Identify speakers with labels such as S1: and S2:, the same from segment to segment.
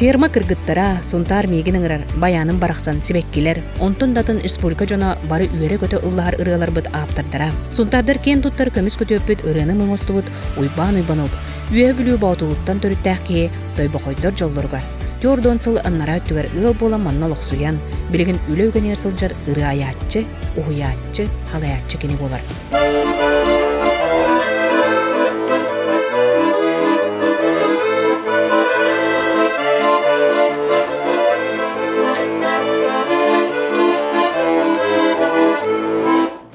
S1: Ферма кыргыттара, Сунтаар миигин ыҥырар, Байааным барахсан, сибэккилэр, онтон да атын республика дьоно бары үөрэ-көтө ыллаһар ырыаларбыт ааптардара. Сунтаардар киэн туттар көмүс күтүөппүт ырыаны мөҥөстубут Уйбаан Уйбанов, Үөһэ Бүлүү Боотулуттан төрүттээх киһи Тойбохойдор дьоллоругар 40 сыл аннараа өттүгэр ыал буолан манна олохсуйан, билигин үлэ үгэнигэр сылдьар ырыа айааччы, уһуйааччы, халайааччы кини буолар.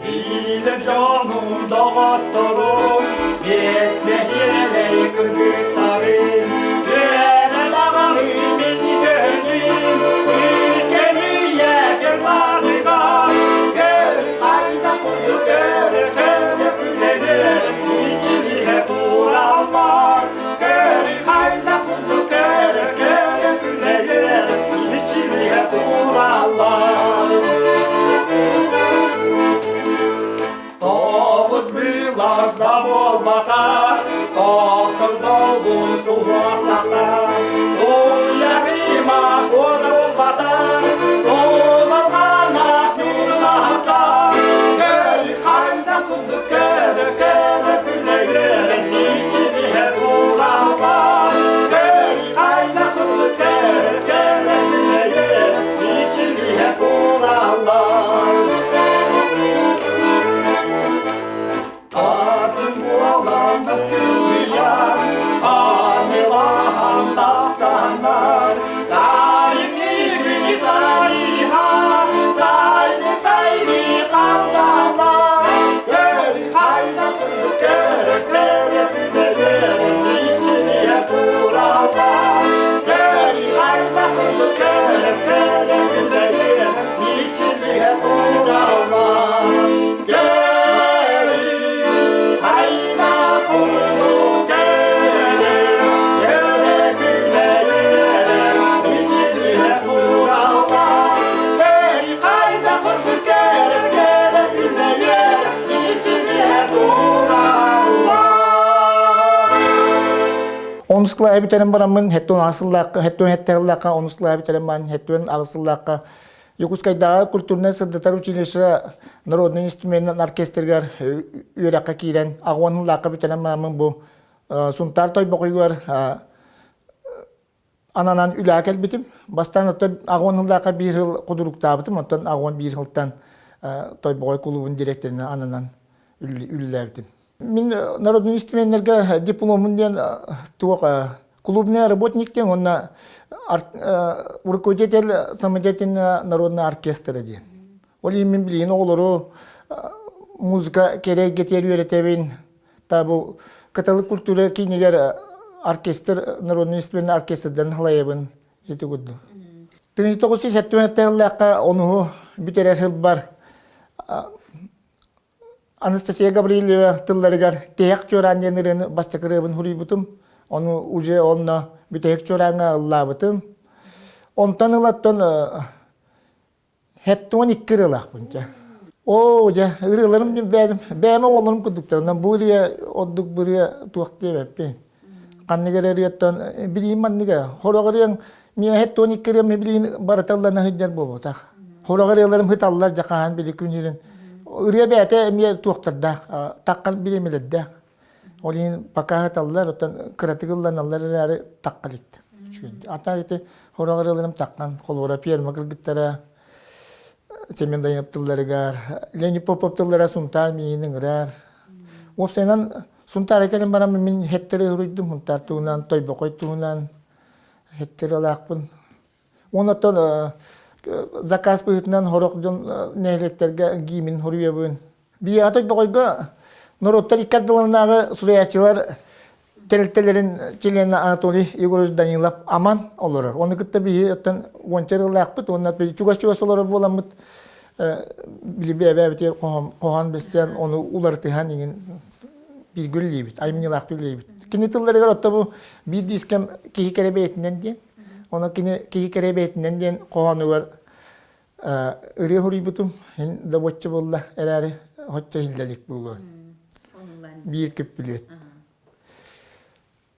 S2: Биир дьонум доҕотторум, биэс нэһиэлэй кыргыттарым, үөрэ даҕаны мин көһүнүм, Ülkенүйе ферманыгар, көр хайда курдук көрө көрө күлэнэр, иччилиһэ тураллар, көр хайда курдук көрө көрө күлэнэр, иччилиһэ тураллар. Тоҕус былас да буолбатах, тохтор долгун суһуохтахтар. Туйаҕыма куода буолбатах, туналҕанах ньуурдаахтар. Көр хайда курдук көрө көрө күлэ-үөрэн иччиниһэ туураллар. Көр хайда курдук көрө көрө күлэ-үөрэн иччиниһэ туураллар. Атын буолан баскылыйар, анылаһан тахсаннар, сайыҥҥы күнү сайыһа, сайны сайрыы хамсаллар, көрү хайда курдук көрө көрө күлэлэр, иччилиһэ тураллар, көрү хайда курдук көрө көрө күлэлэр, иччилиһэ тураллар.
S3: Онус кылааһы бүтэрэн бараммын, хэттэн аҕыс хэттэн хэттэ сыллаахха, онус кылааһы бүтэрэн баран, хэттэн аҕыс сыллаахха Якутскайдааҕы культурнай-сырдатар училище народнай инструменынан оркестрыгар үөрэххэ киирэн, аҕуон ыллаахха бүтэрэн бараммын бу Сунтаар Тойбохойугар ананан үлэҕэ кэлбитим. Бастаан оттон аҕуон ыллаахха биир сыл худуруктаабытым, оттон аҕуон биир сылтан Тойбохой кулуубун директорынан ананан үлэлээбитим. Мин народный инструменнарга дипломун диэн туох клубный работник диэн уонна руководитель самодеятельного народного оркестра диэн. Ол иһин мин билигин оҕолору музыка кэрэ эйгэтигэр үөрэтэбин. Та бу кыталык культура киинигэр оркестр народный инструмент оркестрдан халайабын ити курдук. 1970 сыллаахха онуһу бүтэрэр сылбар Анастасия Гаврильева тылларыгар «Тиһэх чуораан» диэн ырыаны бастакы ырыабын суруйбутум. Ону уже онно бүтэһик чуорааҥҥа ыллаабытым. Онтон ылаттан хэттуон икки ырыалаахпын дьэ. Оо, дьэ, ырыаларым бэйэм бэйэм оҕолорум курдуктарынан бу ырыа ордук бу ырыа туох диэбэппин. Ханнык эрэ ырыаттан билиим манныга. Хорох ырыаҥ миэхэ 12 ырыам билиин барыта ыллана сылдьар буолбатах. Хорох ырыаларым хыталлар дьэ хаһан били күн Ырыа бэйэтэ эмиэ туохтардаах, таххар бириэмэлэрдээх. Ол иһин пока хыталлар, оттон кыратык ылланаллар эрээри тахха иликтэр. Ата ити хорох ырыаларым таххан, холуора пиэрмэ кыргыттара, Семен Данилов тылларыгар, Леонид Попов тыллара Сунтаар миигин ыҥырар. Уопсайынан Сунтаара кэлэн баран мин хеттэри суруйдум, Сунтаар туһунан, Тойбохой туһунан хеттэри ылаахпын. Онон заказ быһыытынан сорох дьон нэһилиэктэргэ гимн суруйабын. Биһиэхэ Тойбохойго норуоттар икки ардыларынааҕы суруйааччылар тэрилтэлэрин чилиэнэ Анатолий Егорович Данилов Аман олорор. Ону кытта биһи оттон уонча ырылаахпыт уонна чугас-чугас олорор буоламмыт били бэйэбитигэр хоһоон билсэн ону уларытыһан иҥин бииргэ үлэлиибит, айымньылаахтык үлэлиибит. Кини тылларыгар отто бу биир дискэм киһи кэрэ бэйэтинэн диэн, ону кини киһи кэрэ бэйэтинэн диэн хоһоонугар ырыа суруйбутум, ин добуочча буолла эрээри хоччо иһиллэ илик буолуо. Биир күппүлүөт.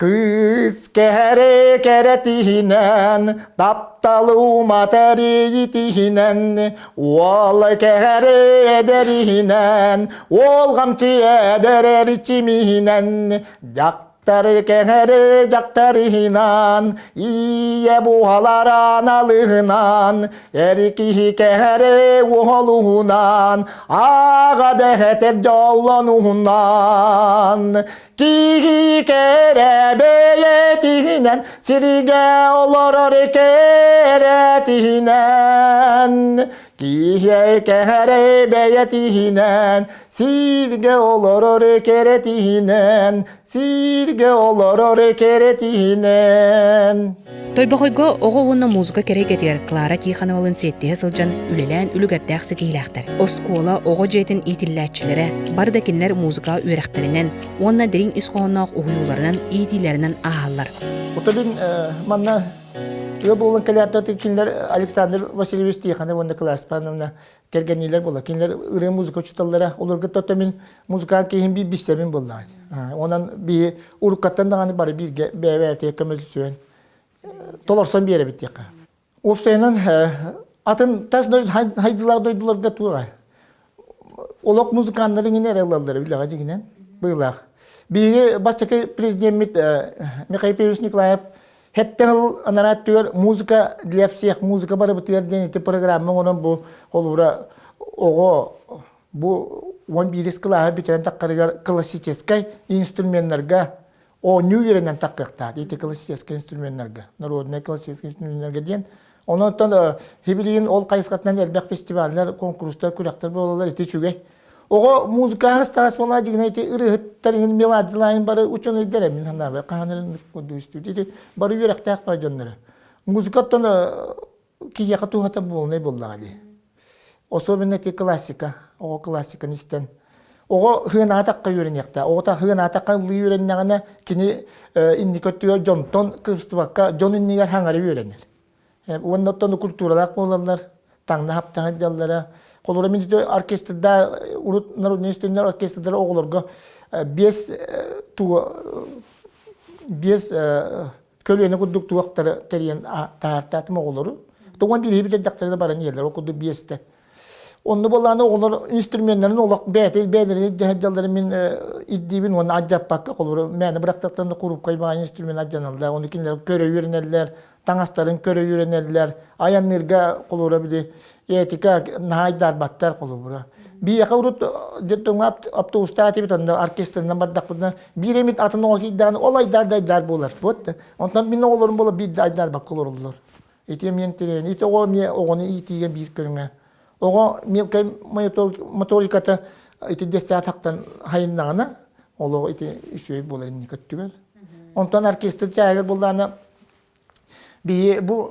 S3: Кыыс кэрэ кэрэтиһинэн, тапталы уматар иитиһинэн, уол кэрэ эдэриһинэн, уолҕамчы эдэр эрчимиһинэн, дьахтар кэрэ дьахтарыһынан, ийэ буһалар аналыһынан, эр киһи кэрэ уолуһунан, аҕа дэһэтэр дьоллонуһунан, Киһи кэрэ бэйэтиһинэн, сиригэ олорор кэрэтиһинэн. Киһи кэрэ бэйэтиһинэн, сиргэ олорор кэрэтиһинэн, сиргэ олорор кэрэтиһинэн.
S1: Тойбохойго оҕо уонна музыка кэрэ эйгэтигэр Клара Тихоновалыын сиэттиһэ сылдьан үлэлээн үлүгэрдээх ситиһиилээхтэр. Оскуола оҕо дьиэтин иитиллээччилэрэ бары да кинилэр музыка үөрэхтэринэн уонна дириҥ ис хоһоонноох уһуйууларынан иитиилэринэн ааһаллар.
S3: Уталин манна ыал буолан кэлээт кинилэр Александр Васильевич Тихонов уонна Клара Степановна кэргэнниилэр буолла. Кинилэр ырыа музыка учууталлара, олорго тото мин музыкант киһим биир билсэбин буоллаҕа. Онон биһи уруккаттан даҕаны бары бииргэ бэйэ-бэйэтигэр көмөлөсүөн толорсон биэрэбит диэххэ. Уопсайынан атын тас хайдылаах дойдуларга туох олох музыканнары иҥин эрэ ылаллара үлэҕэ дьиҥинэн быылаах. Биһиги бастакы президеммит Михаил Петрович Николаев Хэттэ сыл анараа өттүгэр музыка для всех, музыка барыбытыгар диэн ити программа оҥорон бу холобура оҕо бу 11 кылааһы бүтэрэн таххарыгар классическай инструменнарга оонньуу үөрэнэн таххыахтаах ити классическай инструменнарга, народнай классическай инструменнарга диэн. Онон хибилигин ол хайысхатынан элбэх фестиваллар, конкурстар, күрэхтэр буолаллар ити үчүгэй. Оҕо музыкаҕа ыстаас буолаа дьигинэ ити ырыаһыттар иһин меладзылаайын бары учуонайдар эмин санаабай хаһан курдук истибит ити бары үөрэхтээх бар дьонноро. Музыкаттан киһиэхэ туһата буолунай буоллаҕа дии. Особенно ити классика, оҕо классиканы истэн. Оҕо хыанаатахха үөрэниэхтээх. Оҕото хыанаатахха ыллыы үөрэннэҕинэ кини инники өттүгэр дьонтон кыбыстыбакка дьон иннигэр хаҥара үөрэнэр. Уонна оттон культуралаах буолаллар, таҥна хаптаһа дьаллара. Холобура мин ити оркестрда урут народный инструмент оркестрдара оҕолорго биэс тугу биэс көлүөнэ курдук туохтары тэрийэн таһаартаатым оҕолору. Тоҕон бириһи бүтэрдэхтэринэ баран иһэллэр, ол курдук биэстэ. Онно буоллаҕына оҕолор инструменнарын олох бэйэтэ бэйэлэрин дьаһайдалларын мин ирдиибин уонна алдьаппакка холобура мээнэ бырахтахтарына курупкай баҕайы инструмент алдьаналлар, ону кинилэр көрө үөрэнэллэр, таҥастарын көрө үөрэнэллэр, айанныырга холобура били этика наһаа айдаарбаттар холобура. Биһиэхэ урут детдомҥа автобустаах этибит, онно оркестрынан бардахпытына биир эмит атын оҕо киирдэҕинэ ол айдаар да айдаар буолар. Вот. Онтон мин оҕолорум буола биир да айдаарбакка олороллор. Ити эмиэ интэриэһин. Ити оҕо эмиэ оҕону иитиигэ биир көрүҥэ. Оҕо мелкай моториката ити детсадтан хайыннаҕына, олоҕо ити үчүгэй буолар инники өттүгэр. Онтон оркестр чааһыгар буоллаҕына биһи бу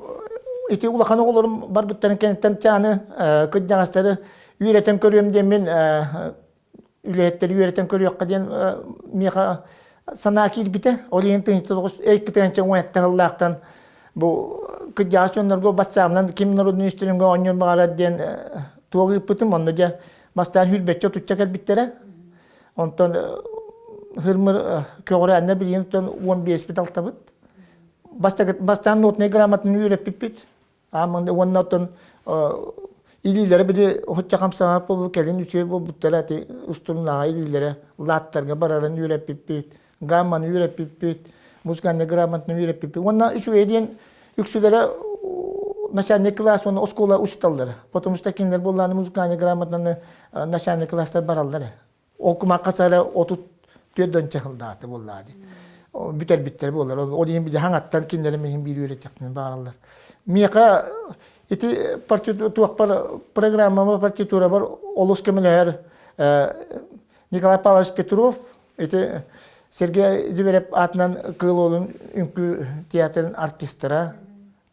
S3: ити улахан оҕолорум барбыттарын кэнниттэн чааны кырдьаҕастары үөрэтэн көрүөм диэммин үлэһиттэри үөрэтэн көрүөххэ диэн миэхэ санаа киирбитэ. Ол иһин тыһыынча икки тыһыынча уон сыллаахтан бу кырдьаҕас дьоннорго бассаабынан ким народный инструмеҥҥа оонньуон баҕарар диэн туох ыыппытым. Онно дьэ бастаан сүүрбэччэ отучча кэлбиттэрэ. Онтон хырмыр көҕүрээннэ билигин 15-пит алтабыт. Бастаан нотнай грамотаны үөрэппиппит. Уонна оттон илиилэрэ били оччо хамсаабат буолбут кэлин үчүгэй буолбуттара ити устурунааҕы илиилэрэ лааттарга барарын үөрэппиппит, гамманы үөрэппиппит, музыкальнай грамотаны үөрэппиппит. Уонна үчүгэй диэн үксүлэрэ начальный класс уонна оскуола учууталлара. Потому что кинилэр буоллааны музыкальный грамотаны начальный класстар бараллара. Ол кумахха сара 34 донча сылдаата буоллаа дии. Бүтэрбиттэр буолар. Ол иһин били хаҥаттан кинилэри миһин биир үөрэтиэхтэрин баҕараллар. Миэхэ ити туохпар программама партитурабар олус көмөлөһөр Николай Павлович Петров ити Сергей Зверев аатынан Кыыл Уолун үҥкүү театрын артистара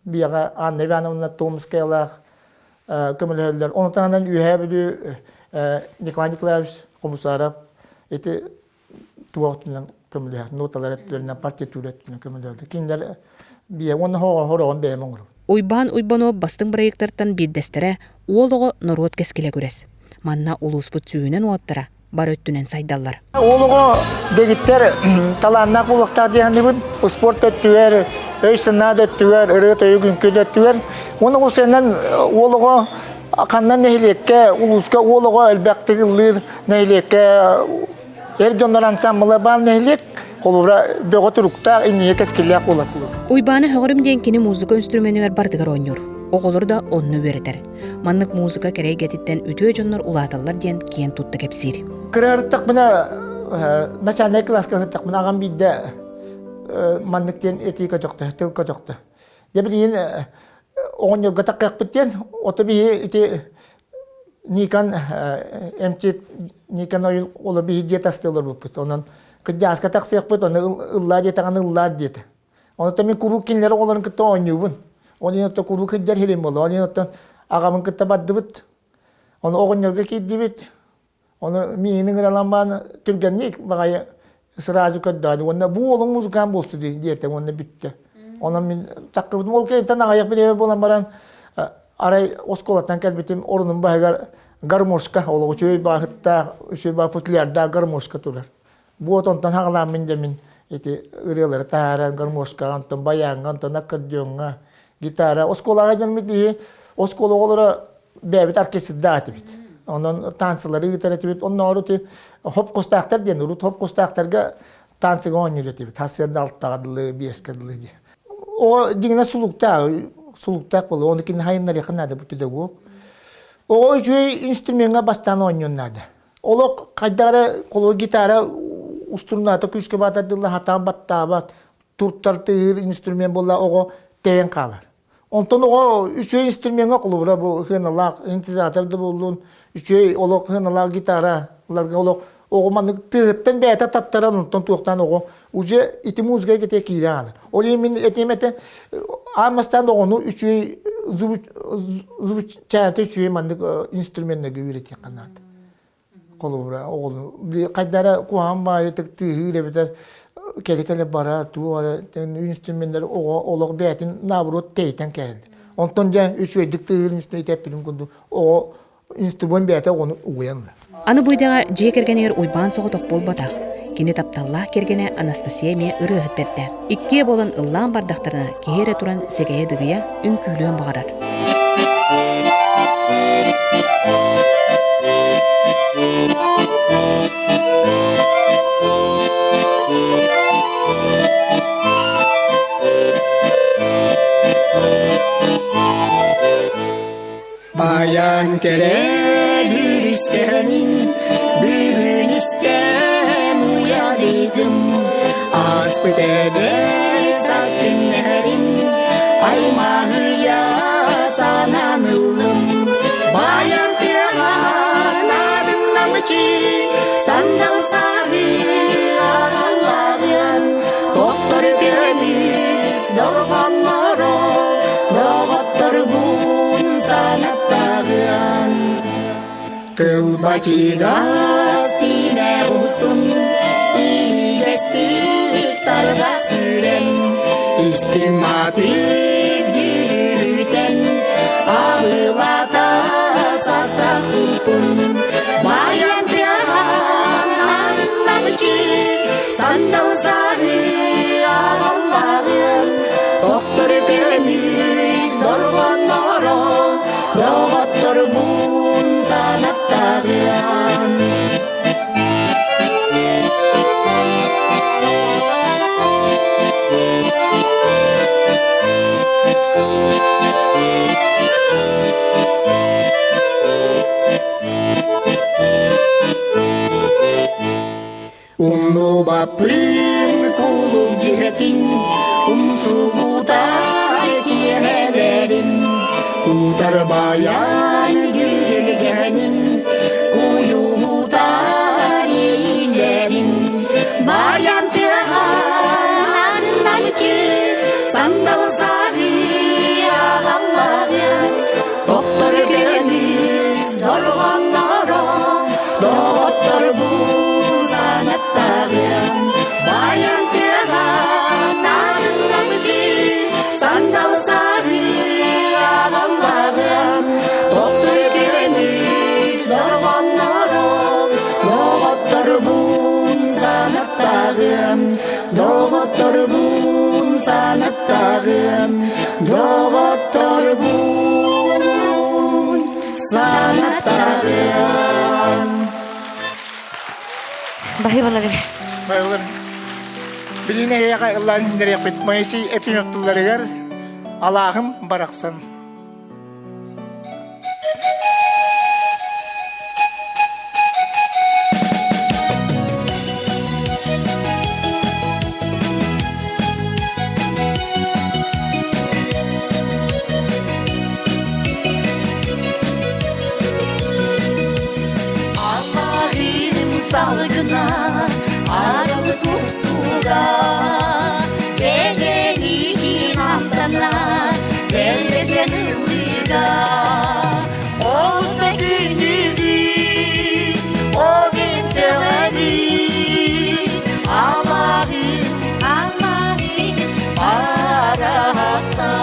S3: биэҕэ Анна Ивановна Томскаялаах көмөлөһөллөр. Ону таһынан Үөһээ Бүлүү Николай Николаевич Хомусаров ити туох өттүнэн көмөлөһөр, ноталар өттүлэринэн, партитура өттүнэн көмөлөһөллөр. Кинилэр биэ уонна хороҕон бэйэм оҥоробун.
S1: Уйбаан Уйбанов бастыҥ проектартан биирдэстэрэ Уол оҕо норуот кэскилэ күрэс. Манна улууспут сүүһүнэн уоттара. бары өттүнэн сайдаллар.
S3: Ол оҕо дэгиттэр талааннаах буолуохтаах диэханыбын спорт өттүгэр, өй-санаа да өттүгэр, ырыа-тойук үҥкүү да өттүгэр. Уонна ол сэнэн уол оҕо ханна нэһилиэккэ, улууска уол оҕо элбэхтик ыллыыр нэһилиэккэ эр дьоннор ансамбла баар нэһилиэк холобура бөҕө туруктаах, инние кэскиллээх буолар.
S1: Уйбааны сөҕөрүм диэн кини музыка инструменыгар барытыгар оонньуур. Оҕолору да онно үөрэтэр. Маннык музыка кэрэ эйгэтиттэн үтүө дьоннор улааталлар диэн киэн тутта кэпсиир.
S3: Кыра начальнай кылааска ырыттахпына аҕам биирдэ маннык диэн этии көтөхтө, тыл көтөхтө. Дьэ билигин оҕонньорго таккыахпыт диэн, ото биһи ити Никон эмчит Никон ойун оло биһи дьиэ тастыы олорбуппут. Онон кырдьааска тахсыахпыт, ону ыллаа диэтэҕинэ ыллаар диэтэ. Онтон мин куруук кинилэр оҕолорун кытта оонньуубун. Ол иһин оттон куруук сылдьар сирим буолла. Ол иһин оттон аҕабын кытта бардыбыт. Ону оҕонньорго киирдибит. Ону миигин ыҥыралан баран түргэнник баҕайы сразу көрдөөн уонна бу уолуҥ музыкант буолсу диэтэ уонна бүттэ. Онон мин таккыбытым ол кэнниттэн аҕыйах бириэмэ буолан баран арай оскуолаттан кэлбитим орунум баһыгар гармошка олох үчүгэй баһыттаах үчүгэй баа футлярдаах гармошка турар. Буот онтон хаҕалааммын дьэ мин ити ырыалары таһааран гармошкаҕа, онтон баяҥҥа, онтон аккордеоҥҥа, гитара. Оскуолаҕа дьоммут биһи оскуола оҕолоро бэйэбит оркестрдаах этибит. Онон танцылары ыытар этибит. Оннооҕор ити хоп кустаахтар диэн урут хоп кустаахтарга танцыга оонньуур этибит. Сарсыарда алтаҕа дылы, биэскэ дылы диэн. Оҕо дьиҥинэ сулуктаах, сулуктаах буолуо. Ону кини хайыннарыахха наада бу педагог. Оҕо үчүгэй инструмеҥҥа бастаан оонньуон наада. Олох хайдах эрэ холобур гитара устурнаата күүскэ баатардылла хатаан баттаабат, туртар тыыр инструмент буолла оҕо тэйэн хаалар. Онтон оҕо үчүгэй инструмеҥҥа холобура бу сыаналаах синтезатор да буоллун, үчүгэй олох сыаналаах гитара ыларга олох оҕо маннык тыаһыттан бэйэтэ таттаран онтон туохтаан оҕо уже ити музыка эйгэтигэр киирэ хаалар. Ол иһин мин этиэм этэ аан бастаан оҕону үчүгэй звучаата үчүгэй маннык инструменнарга үөрэтиэххэ наада. Холобура оҕону хайда эрэ куһаҕан баайытык тыаһыыр эбэтэр кэлэ-кэлэ бара туох эрэ инструменнэр оҕо олох бэйэтин наоборот тэйитэн кэлэн. Онтон дьэ үчүгэйдик тыаһыыр инструмент эппитим курдук оҕо инструмент бэйэтэ оҕону угуйан ылар.
S1: Аны бу идэҕэ дьиэ кэргэнигэр Уйбаан соҕотох буолбатах. Кини тапталлаах кэргэнэ Анастасия эмиэ ырыаһыт бэрдэ. Иккиэ буолан ыллаан бардахтарына киһи эрэ туран сэгэйэ-дыгыйа үҥкүүлүөн баҕарар.
S2: Баян кэрэ бүрүскэһэнин бүгүн истэн уйадыйдым ааспыт эдэр саас күннэрин аймаһыйа санаан ыллым Баян тыаҕа нарын намычы сандал саҕыы аҕаллаҕыан тохтор көмүс дорҕонноро доҕотторбун санаттаҕыан Кылбачыгас тиинэ устун илигэстик тарда сүүрэн истин маатып дьүрүтэн абылата састаппыппын Баян тыаһаан намчы сандал саҕыы аҕаллаҕын тохтор көмүс дорҕонноро доҕотторбун санаттаҕыан Умнубаппын кулук дьиэтин, умсугутар киэһэлэрин, утар баян дьүрүлгэнин, куйуутар иилэрин, баян тыаҕар намчы, сандал саҕыы аҕаллаҕын, тохтор көмүс дорҕонноро, доҕотторбун санаттаҕын, баян тыаҕа нарын намчы, сандал саҕыы аҕаллаҕын, тохтор Санаттаҕын доҕотторбун санаттаҕын
S4: Баһыыбалары.
S5: Баһыыбалар. Билин эйэҕэ ыллаан иһиннэриэхпит Моисей Ефимов тылларыгар Алааһым барахсан.
S2: Аллаһым салгына аралы кустуга Дегенигин амтана Теллеген ыллыга Ол да күндүгү О мен сөҕөбүн Аллаһым Аллаһым барахсан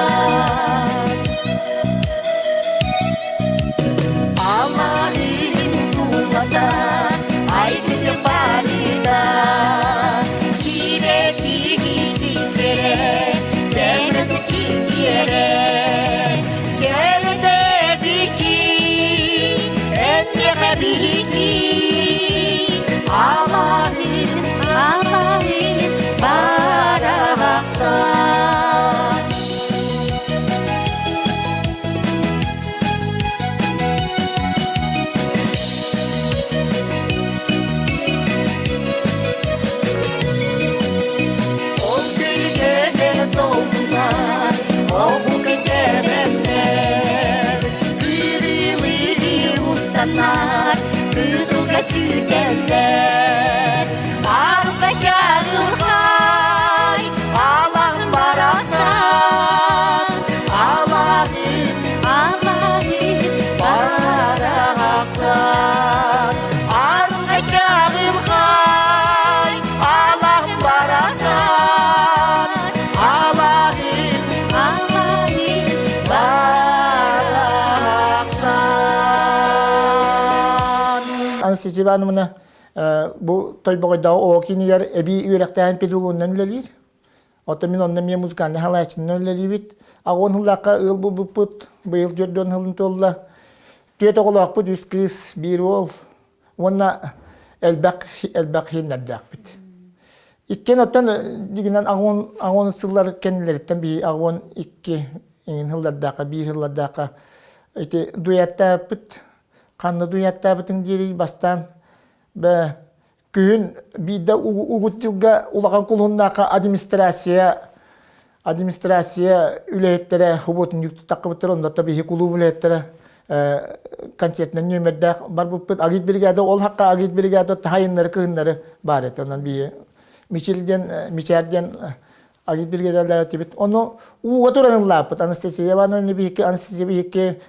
S2: Аллаһым тулата айгыны барыта Сибэкиги сисере сэмэн сингиэре Кэлдэбики эннеҕэ биһики Аллаһым Аллаһым барахсан Ол күлгене долгунар, оҕу кэтэбэннэр, Кырылыы устанар, кытылга сүтэллэр. Арга чарылхай, алаң барахсан, алаһын, алаһын барахсан. Арга чарылхай, алаң барахсан, алаһын, алаһын барахсан.
S3: Анастасия Ивановна бу Тойбоҕойдооҕу оҕо киинигэр эбии үөрэхтээһин педагогунан үлэлиир. Оттон мин онно эмиэ музыкальнай халааччынан үлэлиибит. Аҕуон сыллаахха ыал булбуппут, быйыл 40 сылын туолла. Түөрт оҕолоохпут, үс кыыс, биир уол уонна элбэх элбэх иһиннэрдээхпит. Иккиэн оттон дигинэн аҕуон аҕуон сыллар кэннилэриттэн биһи аҕуон икки иҥин сыллардаахха, биир сыллардаахха ити дуэттааппыт Ханна дуйаттаабытыҥ диэри бастаан бэ күһүн биирдэ угут дьылга улахан кулуһуннаахха администрация администрация үлэһиттэрэ хубуотунньук таххыбыттар онно биһи кулууп үлэһиттэрэ концертынан нүөмэрдээх барбыппыт агит бригада ол хакка агит бригада таһайыннары кыһыннары баар этэ онон биһи Мичил диэн Мичээр диэн Агит билгэлээбит. Ону ууга туран ыллааппыт. Анастасия Ивановна биһикки, Анастасия биһикки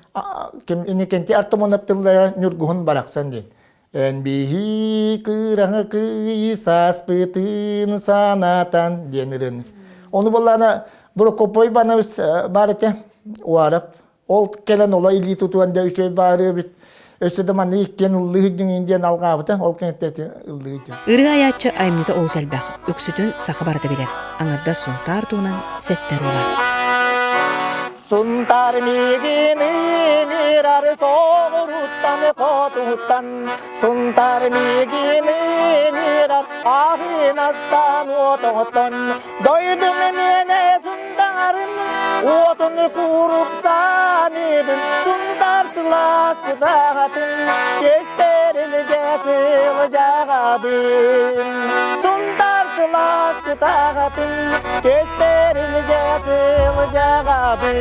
S3: ким Иннокентий Артамонов тыллара Ньургуһун барахсан диэн. Эн биһи кыраҥа кый сааспытын санатан диэн ырыаны. Ону буоллаана Прокопий Иванович бар этэ, уарап. Ол кэлэн ола илии тутуан да үчүгэй баарыа эбит. Өссө да манна иккиэн ыллыы сылдьыҥ диэн алҕаабыта. Ол кэнниттэн ыллыы сылдьыҥ.
S1: Ырыа айааччы айымньыта олус элбэх. Үксүтүн саха барыта билэр. Аҥардас Сунтаар туһунан сэттэ ырыалаах.
S3: Сунтаар миигин ыҥырар соҕуруттан хотуттан Сунтаар миигин ыҥырар аһын астан уотоҕуттан Дойдум миэнэ сунтаарым, уотун куурук сааныбын, сунтаар сылаас кутаҕатын, кэстэрилгэ сылдьаҕабын. Сунтаар сылаас кутаҕатын, кэстэрилгэ сылдьаҕабын.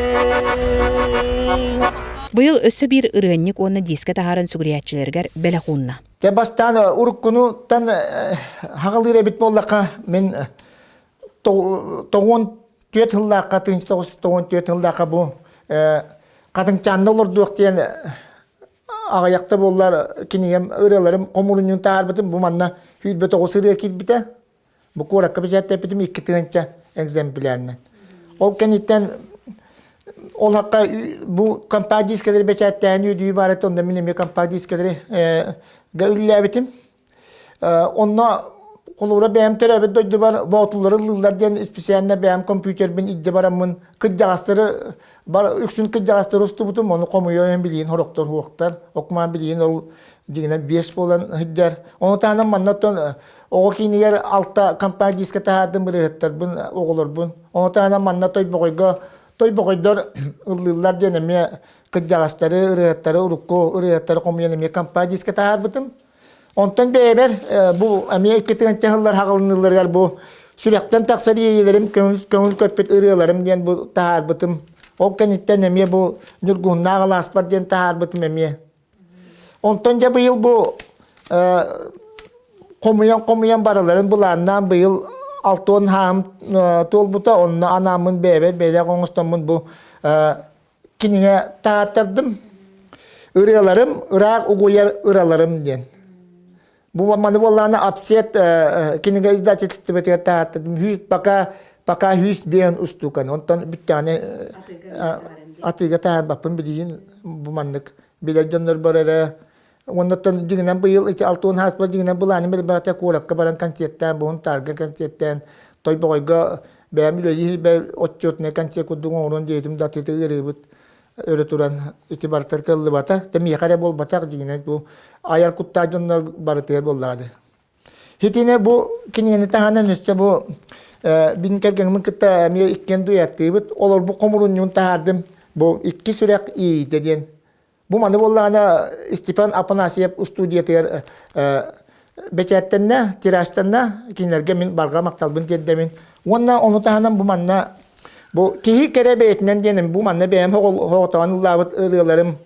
S1: Быйыл өссө биир ырыанньык уонна диискэ таһааран сүгүрүйээччилэригэр бэлэх уунна.
S3: Те бастаан уруккунуттан хаҕалыыр эбит буоллахха, мин тоҕуон түөрт сыллаахха, тыынча тоҕус тоҕуон түөрт сыллаахха бу Хатыҥчаанна олордуох диэн аҕыйахта буоллар кинигэм ырыаларым хомурунньун таһаарбытым. Бу манна 29 ырыа киирбитэ. Бу куоракка бэчээттэппитим 2 тыһыынча экземплярынан. Ол кэнниттэн ол хакка бу компакт-дискэлэри бэчээттээн үөдүйүү баар этэ, онно мин эмиэ компакт-дискэлэри га үллээбитим. Онно Холобура бэйэм төрөөбүт дойдубар боотуллары ыллыыллар диэн исписээннэ бэйэм компьютербин илдьэ бараммын кырдьаҕастары бар үксүн кырдьаҕастары устубутум, ону хомуйан билигин сорохтор суохтар. Окумаан билигин ол дьиҥинэн биэс буолан сылдьар. Ону таһынан манна оттон оҕо киинигэр алта компакт-диска таһаардым ырыаһыттарбын, оҕолорбун. Ону таһынан манна Тойбохойго Тойбохойдор ыллыыллар диэн эмиэ кырдьаҕастары, ырыаһыттары, урукку ырыаһыттары хомуйан эмиэ компакт-диска таһаарбытым. Онтон бэйэбэр бу эмиэ 2 тыһыынча сыллар хаҕылыныыларыгар бу сүрэхтэн тахсар иэйиилэрим, көҥүл, көҥүл көппүт ырыаларым диэн бу таһаарбытым. Ол кэнниттэн эмиэ бу Ньургуһуннаах алааспар диэн таһаарбытым эмиэ. Онтон дьэ быйыл бу хомуйан-хомуйан барыларын былааннаан быйыл алтыан хаам туолбута, онно анааммын бэйэбэр бэлэх оҥостоммун бу кинигэ тааттардым. Ырыаларым, ыраах угуйар ыраларым диэн. Бу маны буоллаҕына Апсет кинигэ издательствотыгар тааттардым. Хүүс пока пока хүүс биэн устукан. Онтон бүттэҕинэ атыыга таһаарбаппын билигин бу маннык билэр дьоннор бар эрэ. Оннуттан дьиҥинэн быйыл ити 60 ааспар дьиҥинэн былааным элбэҕитэ куоракка баран концерттаан, буһун таарга концерттаан, Тойбоҕойго бэйэм үлэлиир отчетнай концерт курдук оҥорон диэтим да атыыта ыарыыбыт өрө туран ити барытар кыаллыбата. Тэ миэхэ эрэ буолбатах дьиҥинэн бу айар куттаах дьоннор барытыгар буоллаҕа дии. Итини бу кинигэни таһынан өссө бу бин кэргэҥмин кытта эмиэ иккиэн дуэттыыбыт. Олорбут хомурунньугун таһаардым. Бу икки сүрэх иэйиитэ диэн Бу маны буоллаҕына Степан Афанасьев устуудьуйатыгар бэчээттэннэ, тиражтанна, кинилэргэ мин барҕа махталбын тиэрдэбин. Уонна ону таһынан бу манна бу киһи кэрэ бэйэтинэн диэн бу манна бэйэм хоҕотоон ыллаабыт ырыаларым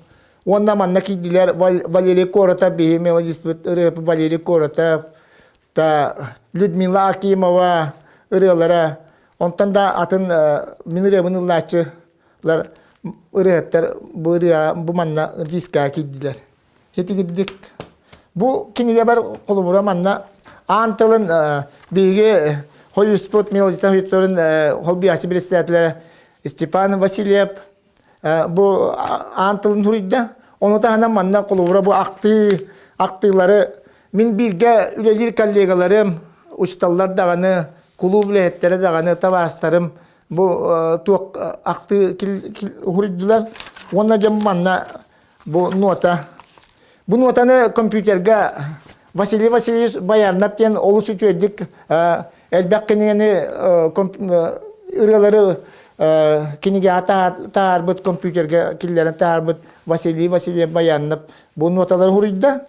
S3: уонна манна киирдилэр Валерий Коротов биһи мелодиспыт ырыапы Валерий Коротов та Людмила Акимова ырыалара онтон да атын мин ырыабын ыллааччы лар ырыаһыттар бу ырыа бу манна дискаҕа киирдилэр. Итигирдик бу кинигэбэр холобура манна аан тылын биһиги хойуспут мелодиста хойуттарын холбуйааччы председателэ Степан Васильев бу аан тылын суруйда. Ону таһынан манна холобура бу ахтыы ахтыылары мин бииргэ үлэлиир коллегаларым, учууталлар даҕаны, кулууп үлэһиттэрэ даҕаны, табаарыстарым Бу туох ахтыы уһуруйдулар уонна дьэ манна бу нота. Бу нотаны компьютерга Василий Васильевич Баярнап диэн олус үчүгэйдик элбэх кинигэни ырыалары кинигэҕэ таһаарбыт компьютерга киллэрэн таһаарбыт Василий Васильев Баярнап бу ноталары уһуруйда.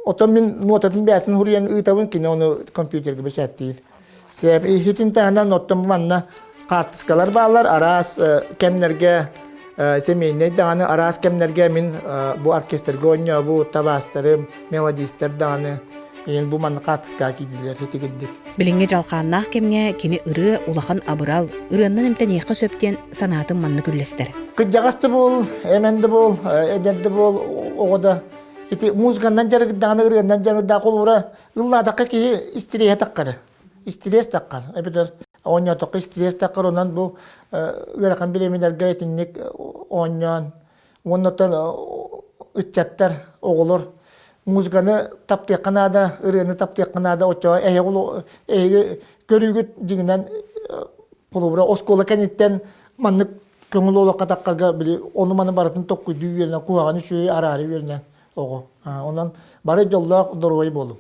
S3: Оттон мин нуотатын бэйэтин суруйан ыытабын, кини ону компьютерга бэчээттиир. Сэп иһитин таһынан оттон манна хаартыскалар бааллар, араас кэмнэргэ семейнэй даҕаны араас кэмнэргэ мин бу оркестрга оонньообут табаастарым, мелодистар даҕаны иин бу манна хаартыскаҕа киирдилэр итигирдик.
S1: Билиҥҥи дьалхааннаах кэмҥэ кини ырыа улахан абырал, ырыаннан эмтэниэххэ сөп диэн санаатын маннык үллэстэр.
S3: Кырдьаҕас да буол, эмэн да буол, эдэр да буол, оҕо да Ити музыканнан дьарыгырдаҕына, ырыаннан дьарыгырдаах холобура ыллаатахха киһи истириэһэ таххар. Истириэс таххар. Эбэтэр оонньоотоххо истириэс таххар, онон бу ыарахан бириэмэлэргэ итинник оонньоон уонна оттон ыччаттар, оҕолор музыканы таптыахха наада, ырыаны таптыахха наада, оччоҕо эһиги көрүүгүт дьиҥинэн холобура оскуола кэнниттэн маннык Көҥүл олоххо таххарга били ону-маны барытын токкуйдуу үөрэнэн, куһаҕаны үчүгэйи араары үөрэнэн оҕо. Онон бары дьоллоох доруобай буолуҥ.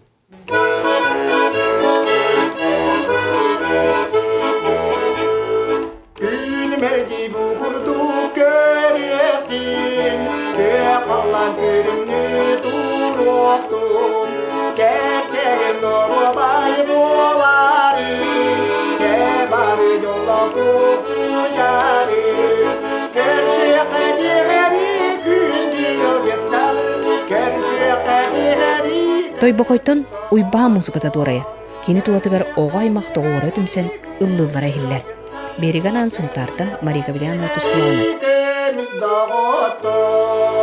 S2: Күнүмэдий бу курдук көрүөхтүн, күөх халлаан күлүмнүү туруохтун, чэпчэгин доруобай буолаары, чэ бары дьоллоохтук сылдьаары, көрсүөххэ диэри күндү ыалдьыттар, көрсүөххэ диэри
S1: Тойбохойтон Уйбаан музыката дуорайар. Кини тулатыгар оҕо аймах тоҕуора түмсэн ыллыыллара иһиллэр. Береганаан Сунтаартан Мария Гавриловна Тускулаана.
S2: Көмүс доҕоттор.